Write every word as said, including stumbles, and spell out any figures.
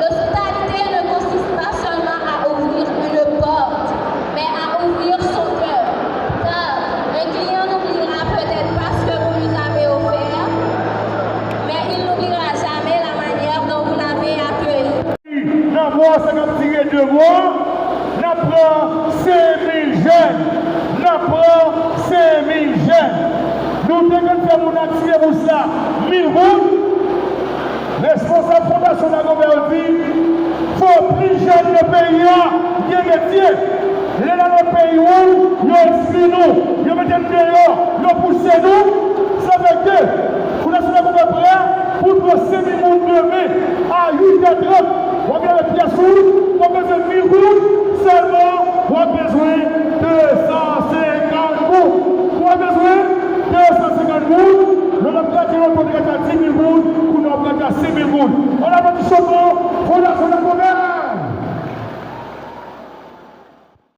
L'hospitalité ne consiste pas seulement à ouvrir une porte, mais à ouvrir son cœur. Car un client n'oubliera peut-être pas ce que vous lui avez offert, mais il n'oubliera jamais la manière dont vous l'avez accueilli. Nan mò sa k ap tire de mò, n ap pran senk mil jèn. N ap pran senk mil jèn. Nou te konn fè moun ak tire bous la mil goud. Responsab Fondasyon Dagobert di, fò plis jèn nan peyi a gen metye. Lè n al nan peyi ou, yo ekskli nou, yo mete n deyò, yo pouse nou. Sa fè ke Fondasyon Dagobert prè pou l pran senk mil moun demen a uit è trant. W ap gen pyès ou, w ap bezwen mil goud, sèlman w ap bezwen de san senkant goud. W ap bezwen de san senkant goud, lè w ap gade loto w te gade a dis mil goud, kounye a w ap gade a senk mil goud. An avan ti chòman, Fondasyon